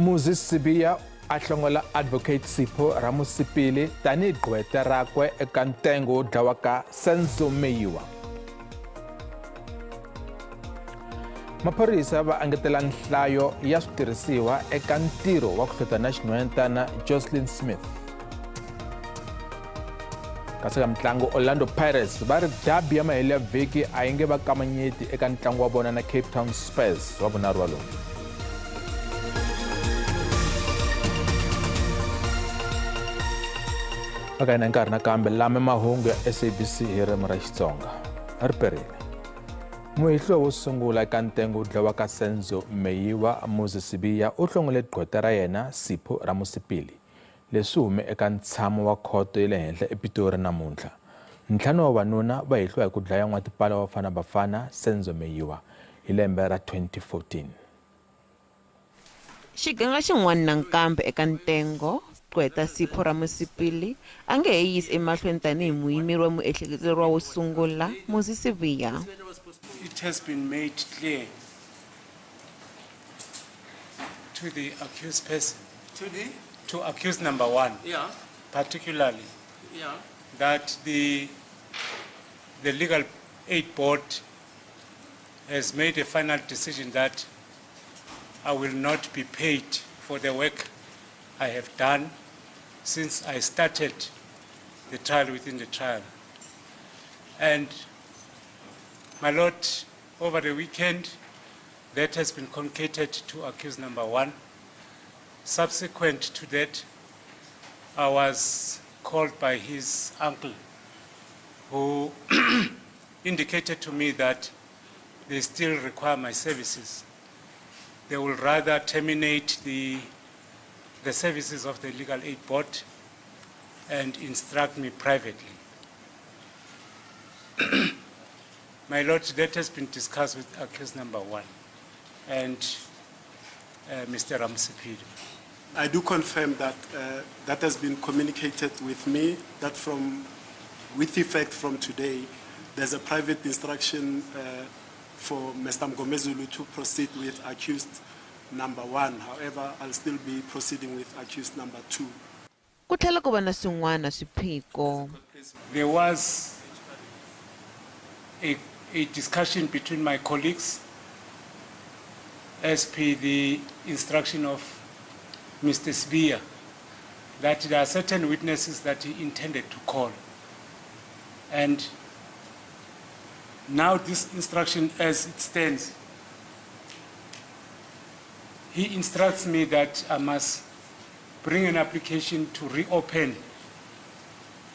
Muzi Sibiya a hlongola Advocate Sipho Ramosepele tanihi gqweta rakwe eka ntengo wo dlawa ka Senzo Meyiwa. Maphorisa va engetela nhlayo ya switirhisiwa eka ntirho wa ku hlota na xinhwanyetana Jocelyn Smith. Kasi ka mitlangu Orlando Pirates va ri dabi ya mahelo ya vhiki a yi nge va kamanyeti eka ntlangu wa vona na Cape Town Spurs wa vunharhu wa lowu. Aka hina nkarhi nakambe lama mahungu ya SABC hi ririmi ra Xitsonga ri perile. Muhehliwa wo sungula eka ntengo wo dlawa ka Senzo Meyiwa Moses Sibiya u hlongole gqweta ra yena Sipho Ramosepele. Leswi hume eka ntshamo wa khoto ya le henhla ePitori namuntlha. Ntlhanu wa vavanuna va hehliwa hi ku dlaya n'watipala wa Bafana Bafana Senzo Meyiwa hi lembe ra 2014. Xiganga xin'wana nakambe eka ntengo, Gqweta Sipho Ramosepele a nge he yisi emahlweni tanihi muyimeri wa muehleketeleriwa wo sungula, Muzi Sibiya. It has been made clear to the accused person. To the? To accused number one. Yeah. Particularly. Yeah. That the legal aid board has made a final decision that I will not be paid for the work I have done since I started the trial within the trial. And my lord, over the weekend, that has been communicated to accused number one. Subsequent to that, I was called by his uncle, who indicated to me that they still require my services. They will rather terminate the services of the Legal Aid Board and instruct me privately. My lord, that has been discussed with accused number one and Mr. Ramosepele. I do confirm that that has been communicated with me, that with effect from today, there's a private instruction for Mr. Mngomezulu to proceed with accused number one. However, I'll still be proceeding with accused number two. Ku tlhela ku va na swin'wana swiphiqo. There was a discussion between my colleagues as per the instruction of Mr. Sibiya that there are certain witnesses that he intended to call. And now this instruction as it stands, he instructs me that I must bring an application to reopen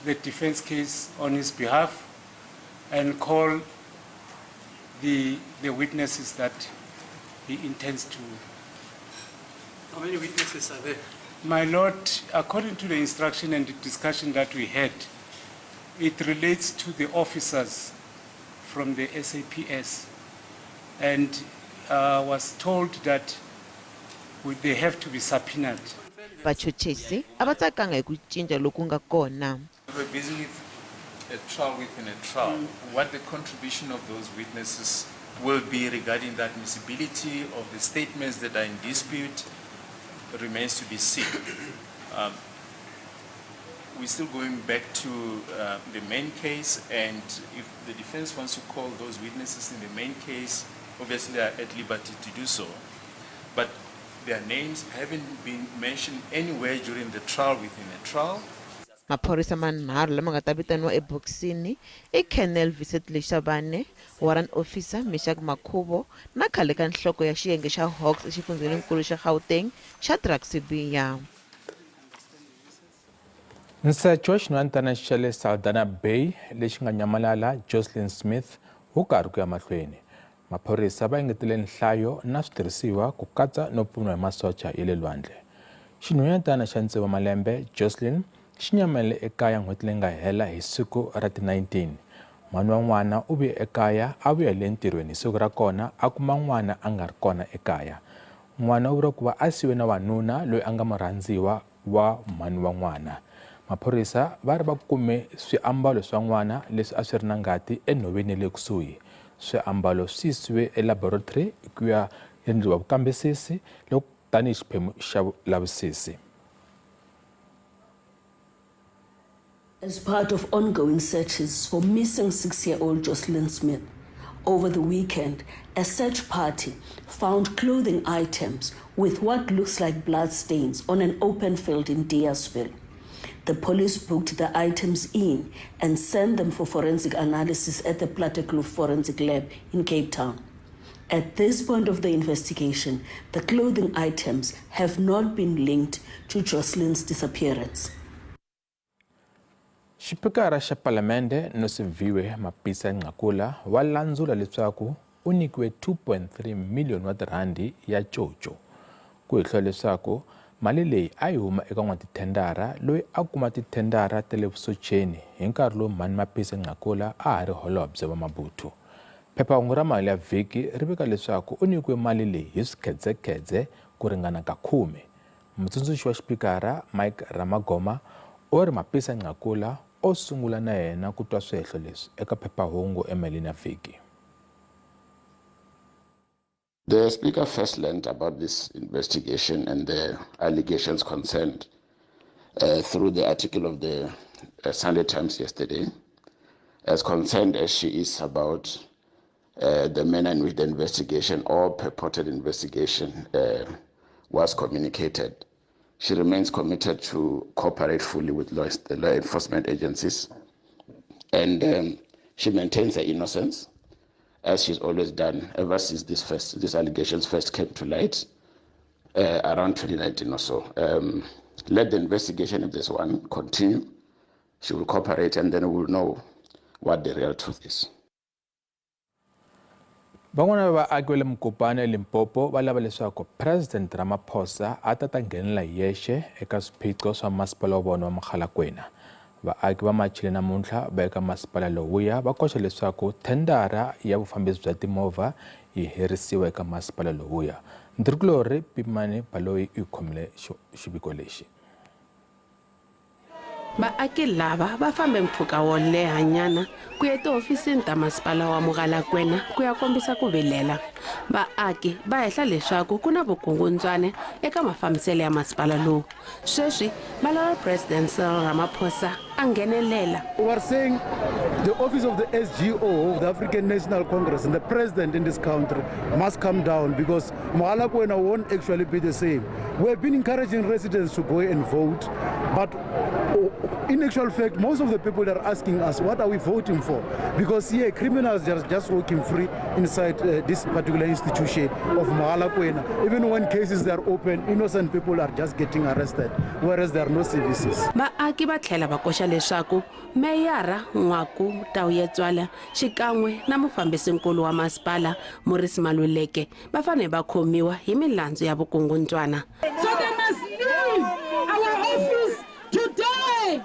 the defense case on his behalf and call the witnesses that he intends to. How many witnesses are there? My lord, according to the instruction and the discussion that we had, it relates to the officers from the SAPS, and was told that they have to be subpoenaed. Vachuchisi a va tsakanga hi ku cinca loku nga kona. We're busy with a trial within a trial. What the contribution of those witnesses will be regarding the admissibility of the statements that are in dispute remains to be seen. We're still going back to the main case, and if the defense wants to call those witnesses in the main case, obviously they are at liberty to do so. But their names haven't been mentioned anywhere during the trial within a trial. Maphorisa manharhu lama nga ta vitaniwa ebokisini i Colonel Vincent Leshabane, Warrant Officer Meshack Makhubo na khale ka nhloko ya xiyenge xa Hawks exifundzheninkulu xa Gauteng, Shadrack Sibiya. Nsecho wa xinhwanyetana xa le Saldanha Bay lexi nga nyamalala Jocelyn Smith wu karhi ku ya mahlweni. Maphorisa va engetele nhlayo na switirhisiwa ku katsa no pfuniwa hi masocha ya le lwandle. Xinhwanyetana xa tsevu wa malembe Jocelyn xi nyamalele ekaya n'hweti leyi nga hela hi siku ra ti 19. Mhani wa n'wana u vuye ekaya a vuya hi le ntirhweni hi siku ra kona a kuma n'wana a nga ri kona ekaya. N'wana u vuriwa ku va a siyiwe na wanuna loyi a nga murhandziwa wa mhani wa n'wana. Maphorisa va ri va kume swiambalo swa n'wana leswi a swi ri na ngati enhoveni ya le kusuhi. Swiambalo swi yisiwe elaboratory ku ya endliwa vukambisisi loko. tanihi xiphemu xa vulavisisi. As part of ongoing searches for missing 6-year-old Joshlin Smith, over the weekend, a search party found clothing items with what looks like blood stains on an open field in Diazville. The police booked the items in and sent them for forensic analysis at the Plattekloof Forensic Lab in Cape Town. At this point of the investigation, the clothing items have not been linked to Joshlin's disappearance. Xipikara xa Palamende Nosiviwe Mapisa Nqakula wa landzula leswaku u nyikiwe 2.3 miliyoni wa tirhandi ya coco. Ku hehliwa leswaku mali leyi a yi huma eka n'watithendara loyi a kuma tithendara ta le vusocheni hi nkarhi lowu Mhani Mapisa Nqakula a ha ri holobye wa mabuthu. Phephahungu ra Mali ya Vhiki ri vika leswaku u nyikiwe mali leyi hi swikhedzekhedze ku ringana ka khume. Mutsundzuxi wa xipikara Mike Ramagoma u ri Mapisa Nqakula o sungula na yena ku twa swihehlo leswi eka phephahungu emalini ya vhiki. The Speaker first learned about this investigation and the allegations concerned through the article of the Sunday Times yesterday. As concerned as she is about the manner in which the investigation or purported investigation was communicated, she remains committed to cooperate fully with the law enforcement agencies. And she maintains her innocence, as she's always done ever since these allegations first came to light around 2019 or so. Let the investigation, if there's one, continue. She will cooperate, and then we'll know what the real truth is. Van'wana va vaaki va le Mokopane eLimpopo va lava leswaku President Ramaphosa a ta ta nghenela hi yexe eka swiphiqo swa masipala wa vona wa Mogalakwena. Vaaki va machile namuntlha va eka masipala lowuya va koxa leswaku thendara ya vufambisi bya timovha yi herisiwa eka masipala lowuya. Ntirhikulorhi Pimani Baloyi u khomile xiviko lexi. Vaaki lava va fambe mpfhuka wo lehanyana ku ya etihofisini ta masipala wa Mogalakwena ku ya kombisa ku vilela. Vaaki va hehla leswaku ku na vukungundzwana eka mafambiselo ya masipala lowu. Sweswi va lava President Cyril Ramaphosa a nghenelela. We are saying the office of the SGO of the African National Congress and the president in this country must come down, because Mogalakwena won't actually be the same. We have been encouraging residents to go and vote, but in actual fact, most of the people are asking us, what are we voting for? Because here, criminals are just walking free inside this particular institution of Mogalakwena. Even when cases are open, innocent people are just getting arrested, whereas there are no services. Vaaki va tlhela va koxa leswaku meyara N'waku Tauetswala xikan'we na mufambisinkulu wa masipala Morris Maluleke va fanele va khomiwa hi milandzu ya vukungundzwana. So they must leave our office today.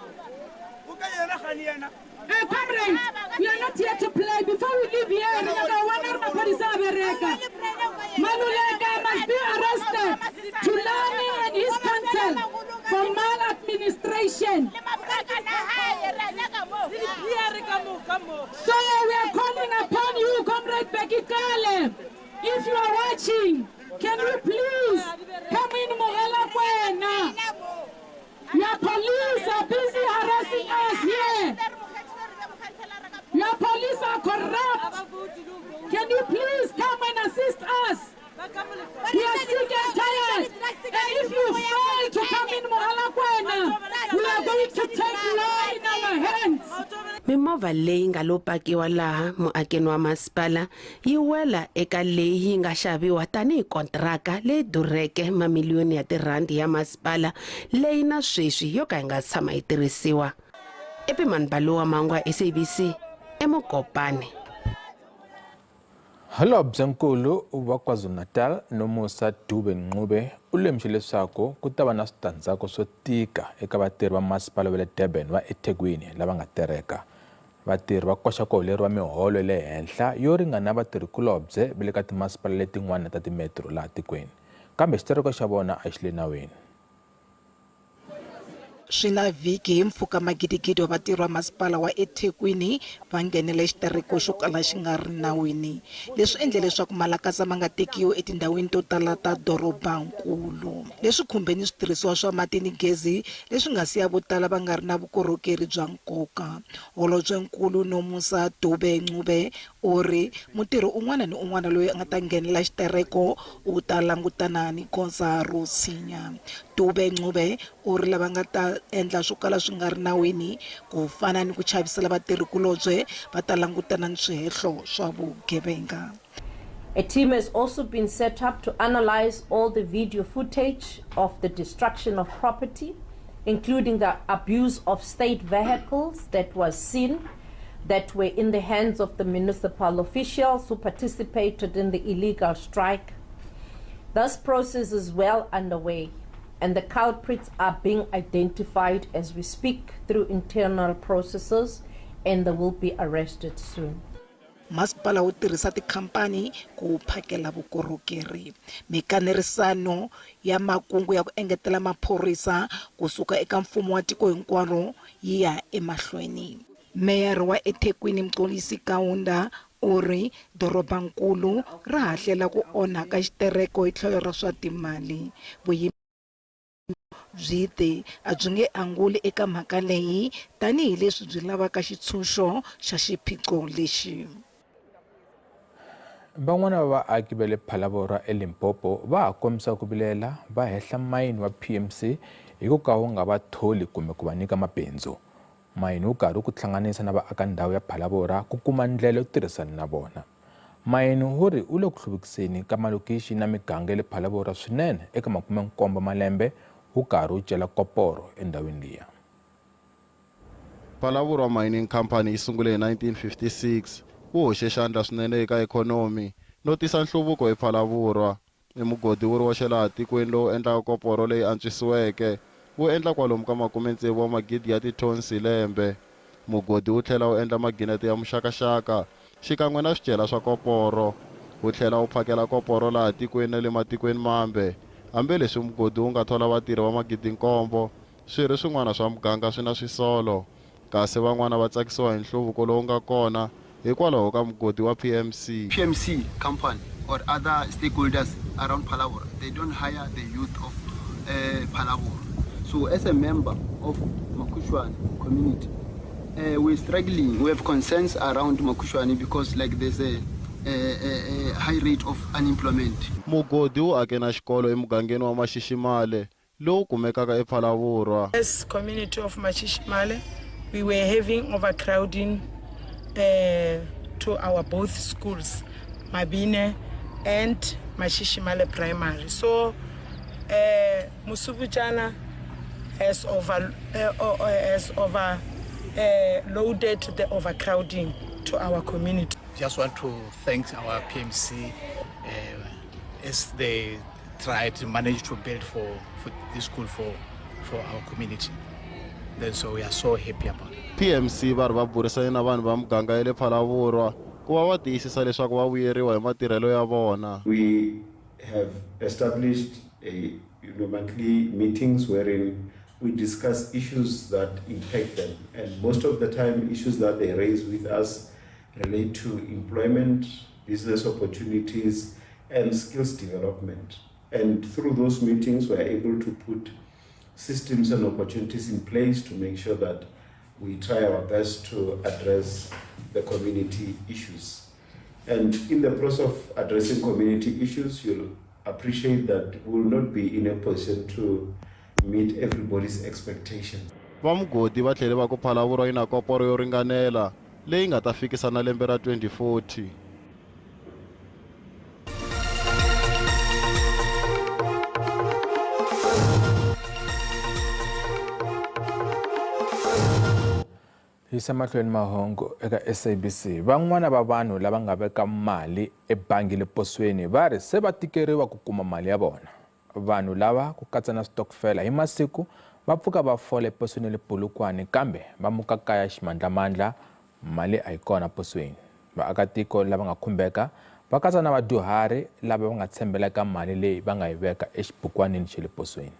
Hey, comrade, we are not here to play. Before we leave here, re nyaka go bona gore maphodisa a bereka. Maluleke must be arrested. Thulani and his council for maladministration. So we are calling upon you, Comrade Bheki Cele. If you are watching, can you please come in Mogalakwena? Your police are busy harassing us here. Your police are corrupt. Can you please come and assist us? We are sick and tired. And if you fail to come in Mogalakwena, we are going to take law in our hands. Mimovha leyi nga lo pakiwa laha muakeni wa masipala yi wela eka leyi yi nga xaviwa tanihi kontraka leyi durheke mamiliyoni ya tirhandi ya masipala leyi na sweswi yo ka yi nga tshama yi tirhisiwa. Epimani Balowa Mangwa, SABC, eMokopane. Holobyenkulu wa KwaZulu-Natal Nomusa Dube Ncube u lemuxe leswaku ku ta va na switandzhaku swo tika eka vatirhi va masipala wa le Durban wa eThekwini lava nga tereka. Vatirhi va koxa ku holeriwa miholo ya le henhla yo ringana vatirhikulobye va le ka timasipala letin'wana ta timetro laha tikweni, kambe xitereko xa vona a xi le nawini. Swi na vhiki hi mpfhuka magidigidi wa vatirhi va masipala wa eThekwini va nghenele xitereko xo kala xi nga ri nawini. Leswi endle leswaku malakatsa ma nga tekiwi etindhawini to tala ta dorobankulu. Leswi khumbe ni switirhisiwa swa mati ni gezi leswi nga siya vo tala va nga ri na vukorhokeri bya nkoka. Holobyenkulu Nomusa Dube Ncube u ri, Mutirhi un'wana ni un'wana loyi a nga ta nghenela xitereko u ta langutana ni goza ro tshinya. Dube Ncube U ri lava nga ta endla swo kala swi nga ri nawini, ku fana ni ku chavisela vatirhi-kulobye, va ta langutana ni swihehlo swa vugevenga. A team has also been set up to analyse all the video footage of the destruction of property, including the abuse of state vehicles that was seen that were in the hands of the municipal officials who participated in the illegal strike. This process is well underway and the culprits are being identified as we speak through internal processes and they will be arrested soon. Masipala wu tirhisa tikhampani ku phakela vukorhokeri. Mikanerisano ya makungu ya ku engetela maphorisa ku suka eka mfumo wa tiko hinkwaro yi ya emahlweni. Meyara wa eThekwini Mxolisi Kaunda u ri dorobankulu ra ha hlela ku onha ka xitereko hi tlhelo ra swa timali. Vuyimeri byi te a byi nge anguli eka mhaka leyi tanihi leswi byi lavaka xitshunxo xa xiphiqo lexi. Van'wana va vaaki va le Phalaborwa eLimpopo va ha kombisa ku vilela va hehla mayini wa PMC hi ku ka wu nga va tholi kumbe ku va nyika mabindzu. Mayini wu karhi ku hlanganisa na vaakandhawu ya Phalaborwa ku kuma ndlela yo tirhisana na vona. Mayini wu ri wu le ku hluvukiseni ka malokixi na miganga ya le Phalaborwa swinene eka makumenkombo malembe wu karhi wu cela koporo endhawini liya. Phalaborwa Mining Company yi sungule hi 1956, wu hoxe xandla swinene eka ikhonomi no tisa nhluvuko ePhalaborwa. I mugodi wu ri woxe laha tikweni lowu endlaka koporo leyi antswisiweke, wu endla kwalomu ka makume-tsevu wa magidi ya ti-tons hi lembe. Mugodi wu tlhela wu endla maginete ya muxaka-xaka, xikan'we na swicelwa swa koporo. Wu tlhela wu phakela koporo laha tikweni na le matikweni mambe. Hambi leswi mugodi wu nga thola vatirhi va magidi-nkombo, swirho swin'wana swa muganga swi na swisolo. Kasi van'wana va tsakisiwa hi nhluvuko lowu nga kona hikwalaho ka mugodi wa PMC. PMC company or other stakeholders around Phalaborwa, they don't hire the youth of Phalaborwa. So as a member of Makhushwane community, we're struggling. We have concerns around Makhushwane because like there's a, a, a, a high rate of unemployment. Mugodi wu ake na xikolo emugangeni wa Maxiximale lowu kumekaka ePhalaborwa. As community of Mashishimale, we were having overcrowding to our both schools, Mabine and Mashishimale Primary. So Mosobujana has over has over loaded the overcrowding to our community. Just want to thank our PMC as they tried to manage to build for, for this school for, for our community. Then so we are so happy about it. PMC va ri va burisane na vanhu va muganga ya le Phalaborwa ku va va tiyisisa leswaku va vuyeriwa hi matirhelo ya vona. We have established a you know, monthly meetings wherein we discuss issues that impact them. And most of the time, issues that they raise with us relate to employment, business opportunities, and skills development. And through those meetings, we are able to put systems and opportunities in place to make sure that we try our best to address the community issues. And in the process of addressing community issues, you'll appreciate that we will not be in a position to meet everybody's expectations. Va mugodi va tlhele va ku Phalaborwa yi na koporo yo ringanela leyi nga ta fikisa na lembe ra 2040. Yisa mahlweni mahungu eka SABC. Van'wana va vanhu lava nga veka mali ebangi le posweni va ri se va tikeriwa ku kuma mali ya vona. Vanhu lava ku katsa na switokofela hi masiku va pfuka va fola eposweni le Polokwane kambe va muka kaya ximandlamandla mali a yi kona posweni. Vaakatiko lava nga khumbeka va katsa na vadyuhari lava va nga tshembela eka mali leyi va nga yi veka exibukwanini xa le posweni.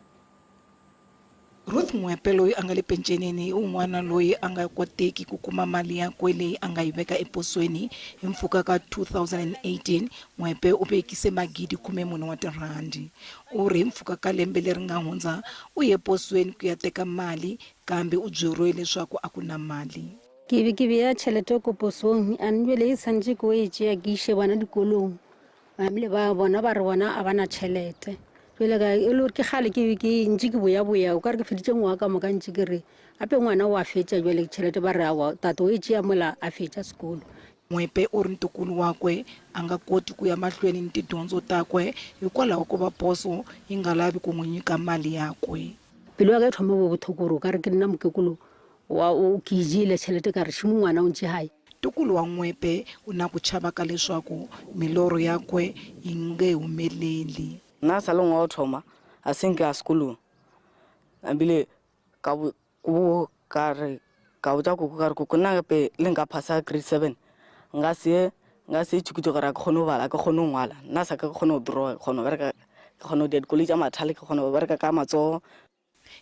Ruth Ngwepe loyi a nga le penceneni i un'wana loyi a nga koteki ku kuma mali yakwe leyi a nga yi veka eposweni. Hi mpfhuka ka 2018, Ngwepe u vekise magidi 14 wa tirhandi. U ri hi mpfhuka ka lembe leri nga hundza u ye posweni ku ya teka mali kambe u byeriwe leswaku a ku na mali. Ke be ke bea tšhelete ko posong and bjale e santše ke o e tšea ke iše bona dikolong ebile ba bona ba re bona a ba na tšhelete jale ka e le gore ke kgale ke ke ntše ke boyaboya o ka re ke feditše ngwaga ka moka ntše ke re gape ngwana o a fetša jale tšhelete ba re awa tate o e tšea mola a fetša sekolo. Ngwepe u ri ntukulu wakwe a nga koti ku ya mahlweni ni tidyondzo takwe hikwalaho ko va poso yi nga lavi ku n'wi nyika mali yakwe. Pelo ya ka e thoma go bohloko gore o ka re ke nna mokekolo wa o ke e jele tšhelete ka re šimo ngwana o ntše gae. Ntukulu wa Ngwepe u na ku chava ka leswaku milorho yakwe yi nge humeleli. Nna sa le ngwaga o thoma a se nke a sekolong ebile ka bo ka re ka botša koko ka re koko nna gape le nka phasa grade 7 nka se nka se tšhukutše gore a ke kgone go bala ke kgone go ngwala nna sa ka ke kgone go draw ke kgone go bereka ke kgone go dia dikoloi tša mathale ke kgone go bereka ka matsogo.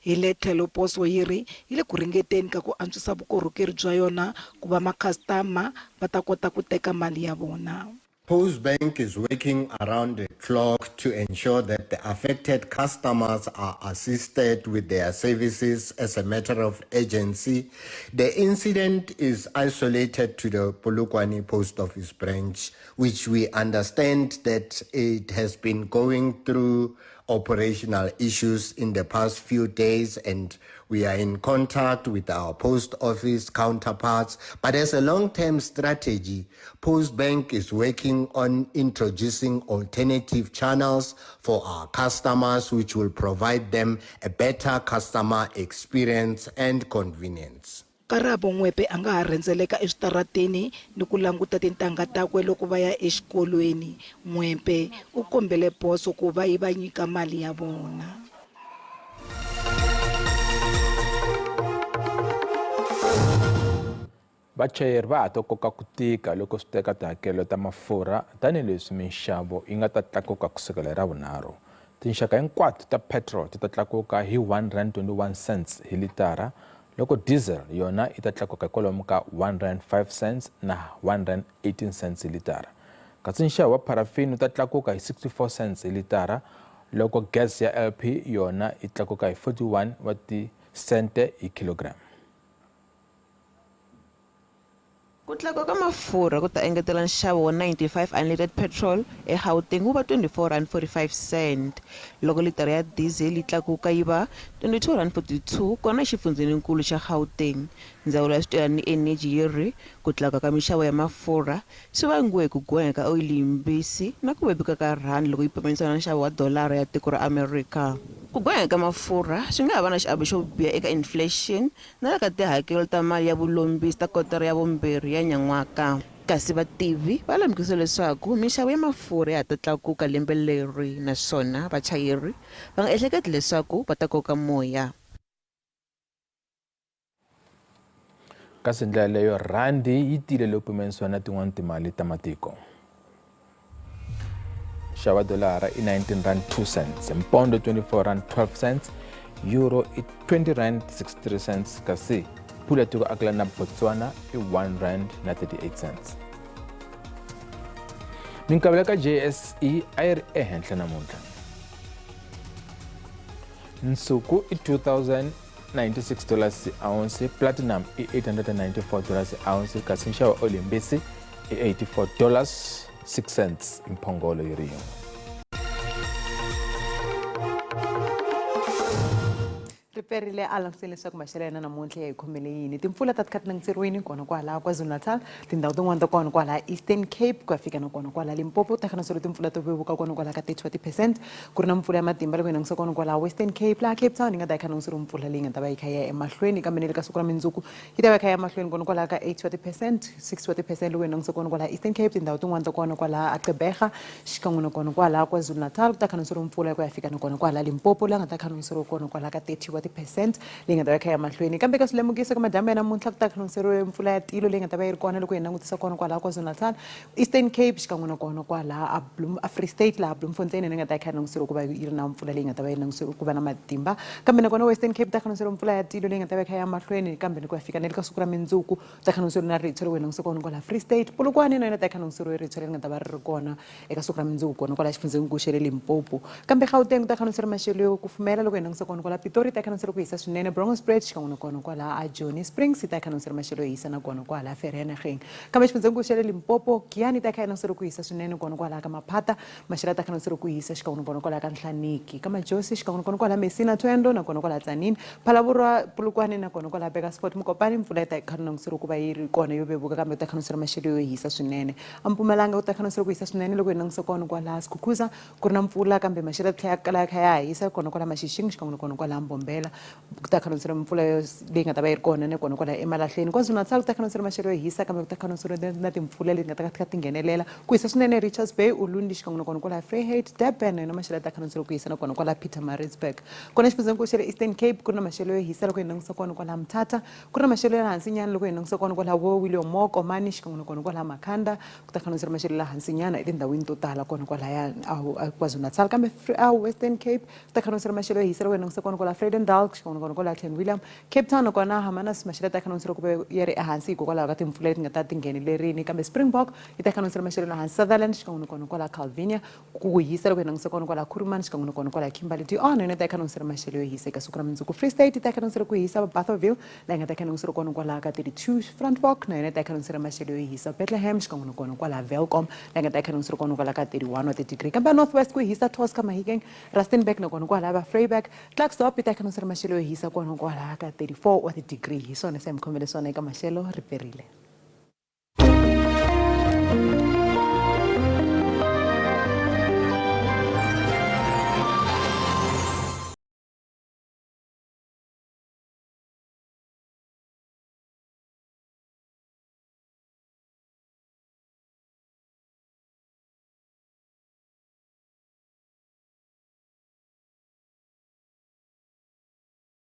Hi le tlhelo poso yi ri yi le ku ringeteni ka ku antswisa vukorhokeri bya yona ku va makhasitama va ta kota ku teka mali ya vona. Postbank is working around the clock to ensure that the affected customers are assisted with their services as a matter of urgency. The incident is isolated to the Polokwane Post Office branch, which we understand that it has been going through operational issues in the past few days and we are in contact with our post office counterparts. But as a long-term strategy, Postbank is working on introducing alternative channels for our customers, which will provide them a better customer experience and convenience. Karabo Ngwepe a nga ha rhendzeleka eswitarateni ni ku languta tintangha takwe loko va ya exikolweni. Ngwepe u kombele poso ku va yi va nyika mali ya vona. Vachayeri va ha to koka ku tika loko swi teka tihakelo ta mafurha tanihileswi minxavo yi nga ta tlakuka kusukela hi Ravunharhu. Tinxaka hinkwato ta petrol ti ta tlakuka hi R1.21 hi litara, loko diesel yona yi ta tlakuka hi kwalomu ka R1.05 na R1.18 hi litara. Kasi nxavo wa pharafini wu ta tlakuka hi 64 cents hi litara, loko gas ya LP yona yi tlakuka hi 41 wa tisente hi kilogram. Ku tlakuka ka mafurha ku ta engetela nxavo wa 95 unleaded petrol eGauteng wu va R24.45 loko litara ya diesel yi tlakuka yi va R22.42 kona exifundzheninkulu xa Gauteng. Ndzawulo ya Swicelwa ni Eneji yi ri ku tlakuka ka minxavo ya mafurha swi vangiwe hi ku gonya ka oyili yimbisi na ku vevuka ka rhandi loko yi pimanisiwa na nxavo wa dolara ya tiko ra Amerika. Ku gonya ka mafurha swi nga ha va na xiave xo biha eka inflation na le ka tihakelo ta mali ya vulombisi ta kotara ya vumbirhi ya nyan'waka. Kasi vativi va lemukise leswaku minxavo ya mafurha ya ha ta tlakuka lembe leri naswona vachayeri va nga ehleketi leswaku va ta koka moya. Kasi ndlela leyo rhandi yi tiyile loko pimanisiwa na tin'wana timali ta matiko. Nxavo wa dolara i 19 rand 2 cents, mpondo 24 rand 12 cents, euro i 20 rand 63 cents kasi pula tiko akelana na Botswana i 1 rand na 38 cents. Minkavelo ka JSE a yi ri ehenhla namuntlha. Nsuku i 2096 dollars ounce, platinum i 894 dollars ounce kasi nxavo wa olimbisi i 84 dollars 6 cents mphongolo yi ri yin'we. Riperile a langutisile leswaku maxelo ya yena namuntlha ya hi khomele yini. Timpfula ta ti kha ti langutiseriwini kona kwala KwaZulu-Natal, tindhawu tin'wana ta kona kwala Eastern Cape ku ya fika na kona kwala Limpopo ta kha na timpfula to vevuka kona kwala ka 30 wa ti-percent. Ku ri na mpfula ya matimba loko hi langutisa kona kwala Western Cape, laha Cape Town yi nga ta yi kha langutiseriwa mpfula leyi nga ta va yi kha yi ya emahlweni kambe ni le ka siku ra mundzuku yi ta va yi kha yi ya mahlweni kona kwalaha ka 80 wa ti-percent, 60 wa ti-percent loko hi langutisa kona kwalaha Eastern Cape, tindhawu tin'wana ta kona kwalaha Gqeberha xikan'we na kona kwalaha KwaZulu-Natal ku ta kha langutiseriwa mpfula ku ya fika na kona kwalaha Limpopo laha nga ta kha langutiseriwa kona kwalaha ka 30 wa ti. percent leyi nga ta va kha ya mahlweni. Kambe ka swilemukiso ka madyambu ya namuntlha ku ta khanseriwe mpfula ya tilo leyi nga ta va yi ri kona loko hi langutisa kona kwalaha KwaZulu-Natal, Eastern Cape xikan'we na kona kwalaha a Free State laha Bloemfontein yi nga ta yi kha yi languseriwa ku va yi ri na mpfula leyi nga ta va yi languseriwa ku va na matimba. Kambe nakona Western Cape ta khanseriwa mpfula ya tilo leyi nga ta va yi kha ya mahlweni, kambe ni ku ya fika na le ka siku ra mindzuku ta khanseriwa na ritshwa loko hi langutisa kona kwalaha Free State. Polokwane na yona ta khanseriwa ritshwa leri nga ta va ri ri kona eka siku ra mindzuku kona kwalaha xifundzhenikulu xa le Limpopo. Kambe Gauteng ta khanseriwa maxelo yo kufumela loko hi langutisa kona kwala Pitori ta khanseriwa ku hisa swinene, Bronkhorstspruit xikan'we na kona kwalaha a Joni Springs yi ta khanseriwa maxelo yo hisa na kona kwalaha Vereeniging. Kambe xifundzhenikulu xa le Limpopo, Giyani ta kha yi languseriwa ku hisa swinene kona kwalaha ka Maphata, maxelo ya ta kha languseriwa ku hisa xikan'we na kona kwalaha ka Nhlaniki, ka Majosi xikan'we na kona kwalaha Messina Thohoyandou na kona kwalaha Tzaneen, Phalaborwa, Polokwane na kona kwalaha Burgersfort, Mokopane mpfula yi ta kha languseriwa ku va yi ri kona yo vevuka kambe ku ta kha languseriwa maxelo yo hisa swinene. A Mpumalanga ku ta kha languseriwa ku hisa swinene loko hi langutisa kona kwalaha Skukuza ku ri na mpfula kambe maxelo ya tlhela ya kala ya kha ya hisa kona kwalaha Mashishing xikan'we na kona kwalaha Mbombela ku ta khanseriwa mpfula yo leyi nga ta va yi ri kona ni kona kwala emalahleni. KwaZulu-Natal ku ta khanseriwa maxelo yo hisa kambe ku ta khanseriwa na timpfula leti nga ta ka ti nghenelela ku hisa swinene Richards Bay, Ulundi xikan'we na kona kwala Vryheid, Durban na yona maxelo ya ta khanseriwa ku hisa na kona kwala Pietermaritzburg. Kona xifundzhenikulu xa le Eastern Cape ku ri na maxelo yo hisa loko hi langutisa kona kwala Mthatha, ku ri na maxelo ya le hansi nyana loko hi langutisa kona kwala vo William Moore, Komani xikan'we na kona kwala Makhanda ku ta khanseriwa maxelo ya le hansi nyana etindhawini to tala kona kwalaya KwaZulu-Natal. Kambe a Western Cape ta khanseriwa maxelo yo hisa loko hi langutisa kona kwala Vredendal xikan'we na kona kwala Clan William, Cape Town nakona Hermanus maxelo ta khanseriwa ku va ya ri ehansi hikokwalaho ka timpfula leti nga ta ti nghenelerini. Kambe Springbok yi ta khanseriwa maxelo la hansi, Sutherland xikan'we na kona kwala Calvinia ku hisa loko hi langutisa kona kwala Kuruman xikan'we na kona kwala Kimberley. Dion yona yi ta khanseriwa maxelo yo hisa eka siku ra mundzuku. Free State yi ta khanseriwa ku hisa, Bothaville laha yi nga ta khanseriwa kona kwala ka 32 Frantwalk na yona yi ta khanseriwa maxelo yo hisa, Bethlehem xikan'we na kona kwala Welkom laha yi nga ta khanseriwa kona kwala ka 31 wa ti-degree. Kambe North West ku hisa Tosca, Mahikeng, Rustenburg na kona kwalaya va Vryburg, Klerksdorp yi ta khanseriwa maxelo yo hisa kona kwalaya ka 34 wa ti-degree. Hi swona se mi khomele swona eka maxelo ri perile.